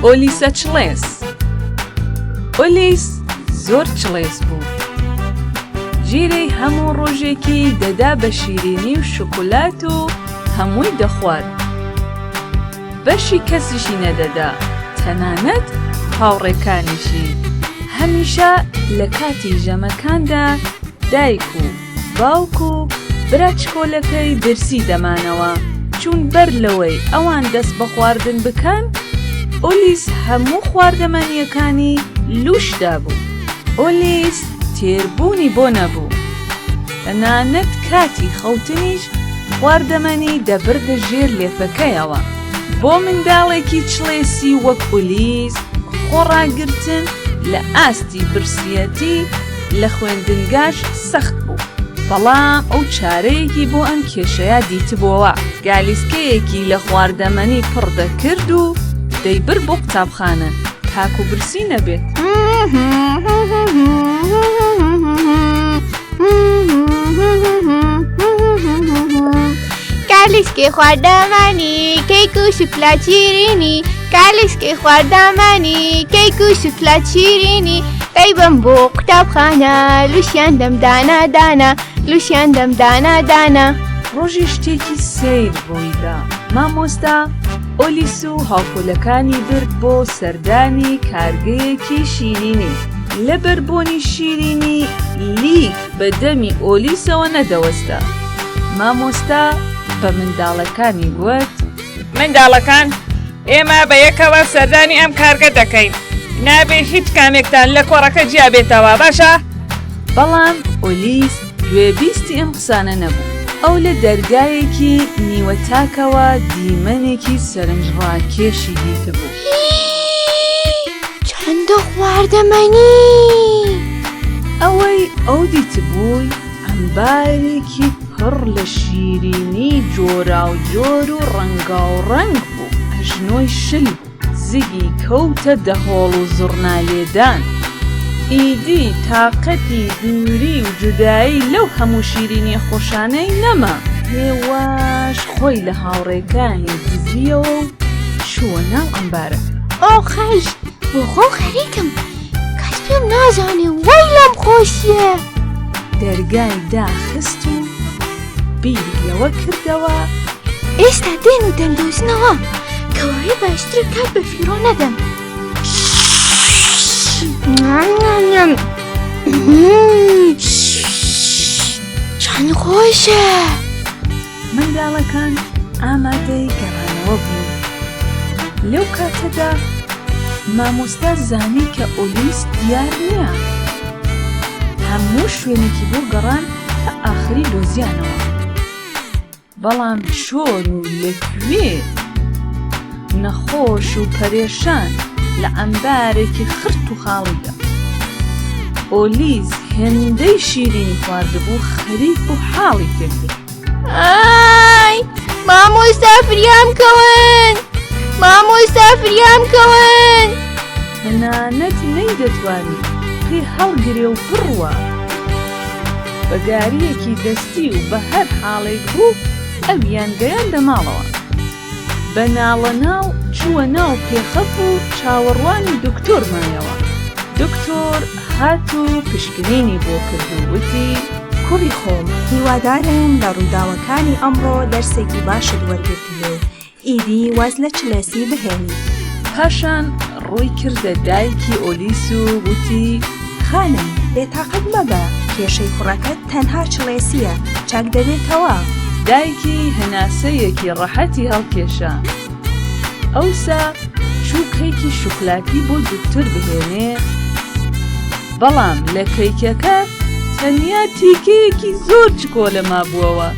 ئۆلیسە چڵێس ئۆلیس زۆر چڵێس بوو. ژیرەی هەموو ڕۆژێکی دەدا بە شیرینی و شوکولات و هەمووی دەخوارد. بەشی کەسیشی نەدەدا، تەنانەت هاوڕێکانیشی. هەمیشە لە کاتی ژەمەکاندا دایک و باوک و برا چکۆلەکەی برسی دەمانەوە، چون بەر لەوەی ئەوان دەست بە خواردن بکەن، ئۆلیس هەموو خواردەمەنییەکانی لووش دابوو. ئۆلیس تێربوونی بۆ نەبوو، تەنانەت کاتی خەوتنیش خواردەمەنی دەبردە ژێر لێفەکەیەوە. بۆ منداڵێکی چڵێسی وەک ئولیس، خۆڕاگرتن لە ئاستی برسیەتی لە خوێندنگاش سەخت بوو، بەڵام ئەو چارەیەکی بۆ ئەم کێشەیە دیتبۆوە، گالیسکەیەکی لە خواردەمەنی پڕ دەکرد و دەیبرد بۆ قوتابخانە تاکو برسی نەبێت. کالیسکەی خواردەمەنی کەیک و شوکلات شیرینی کالیسکەی خواردەمەنی کەیک و شوکلات شیرینی دەیبەم بۆ قوتابخانە لوشیان دەم دانا دانا لوشیان دەم دانا دانا. ڕۆژی شتێکی سەیر ڕوویدا مامۆستا ئۆلیس و هاوپۆلەکانی برد بۆ سەردانی کارگەیەکی شیرینی لەبەر بۆنی شیرینی لیک بە دەمی ئۆلیسەوە نەدەوەستا. مامۆستا بە منداڵەکانی گوت. منداڵەکان، ئێمە بە یەکەوە سەردانی ئەم کارگە دەکەین. نابێ هیچ کامێکتان لە کۆڕەکە جیا بێتەوە، باشە؟ بەڵام ئۆلیس گوێبیستی ئەم قسانە نەبوو. ئەو لە دەرگایەکی نیوەتاکەوە دیمەنێکی سەرنجڕاکێشی دیتبوو. چەندە خواردەمەنی! ئەوەی ئەو دیتبووی عەمبارێکی پڕ لە شیرینی جۆراوجۆر و ڕەنگاوڕەنگ بوو، ئەژنۆی شل بوو، زگی کەوتە دەهۆڵ و زوڕنا لێدان. ئیدی تاقەتی دووری و جودایی لەو هەموو شیرینیە خۆشانەی نەما. هێواش خۆی لە هاوڕێکانی دزییەوە و چووە ناو عەمبارەکە. ئۆخەش بۆ خۆم خەریکم کەس پێم نازانێ وەی لەم خۆشیە. دەرگای داخست و بیری لەوە کردەوە. ئێستا دێن و دەمدۆزنەوە، کەوایە باشترە کات بە فیڕۆ نەدەم. چەند خۆشە! منداڵەکان ئامادەی گەڕانەوە بوون. لەو کاتەدا مامۆستا زانی کە ئۆلیس دیار نییە. هەموو شوێنێکی بۆ گەڕان تا ئاخری دۆزیانەوە. بەڵام چۆن و لە کوێ؟ نەخۆش و پەرێشان لە عەمبارێکی خرت و خاڵیدا. ئۆلیس هێندەی شیرینی خواردبوو خەریک بوو حاڵی پێک دێ. ئای مامۆستا فریام کەون مامۆستا فریام کەون. تەنانەت نەیدەتوانی پێ هەڵگرێ و بڕوا. بە گارییەکی دەستی و بە هەر حاڵێک بوو ئەویان گەیاندە ماڵەوە. بە ناڵەناڵ چووە ناو پێخەف و چاوەڕوانی دکتۆر مایەوە. دکتۆر هات و پشکنینی بۆ کرد و وتی. کوڕی خۆم، هیوادارم لە ڕووداوەکانی ئەمڕۆ دەرسێکی باشت وەرگرتبێ و ئیدی واز لە چڵێسی بهێنی. پاشان ڕووی کردە دایکی ئۆلیس و وتی. خانم، بێتاقەت مەبە، کێشەی کوڕەکەت تەنها چڵێسییە، چاک دەبێتەوە. دایکی هەناسەیەکی ڕەحەتی هەڵکێشا. ئەوسا چوو کەیکی شوکلاتی بۆ دوکتور بهێنێ، بەڵام لە کەیکەکە تەنیا تیکەیەکی زۆر چکۆلە مابووەوە.